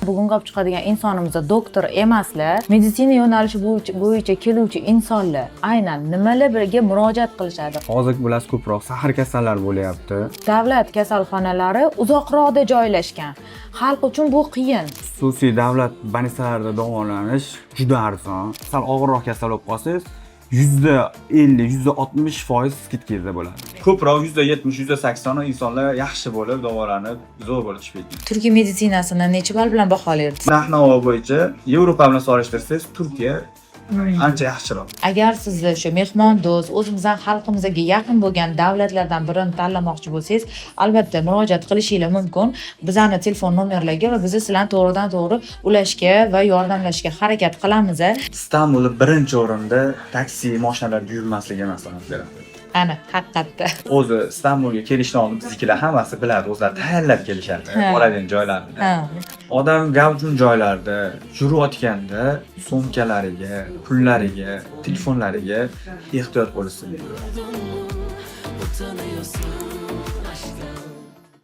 Bugungi olib chiqadigan insonimiz doktor emaslar, meditsina yo'nalishi bo'yicha keluvchi insonlar aynan nimalarga murojaat qilishadi? Hozir, bilasiz, ko'proq sahr kasallar bo'lyapti. Davlat kasalxonalari uzoqroqda joylashgan, xalq uchun bu qiyin. Xususiy, davlat больница larida davolanish juda arzon. Sal og'irroq kasal bo'lib qolsangiz, 50%, 60% скидка da bo'ladi. Ko'proq 70%, 80% insonlar yaxshi bo'lib, davolanib, zo'r bo'lib chiqib ketgan. Turkiya meditsinasini necha ball bilan baholaysiz? Narx navo bo'yicha Yevropa bilan solishtirsangiz, Turkiya ancha yaxshiroq. Agar sizni o'sha mehmondo'st, o'zimizdan xalqimizga yaqin bo'lgan davlatlardan birini tanlamoqchi bo'lsangiz, albatta murojaat qilishinglar mumkin bizani telefon nomerlarga va biz sizlarni to'g'ridan to'g'ri ulashga va yordamlashga harakat qilamiz. Istanbulda birinchi o'rinda taksi mashinalarda yurmaslikka maslahat beraman. Ana, haqiqatda. O'zi Istanbulga kelishdan oldin biznikilar hammasi biladi, o'zlari tayyorlab kelishadi boradigan joylarini. Odam gavjum joylarda yurayotganda sumkalariga, pullariga, telefonlariga ehtiyot bo'lsin. Utanıyorsun aşkım.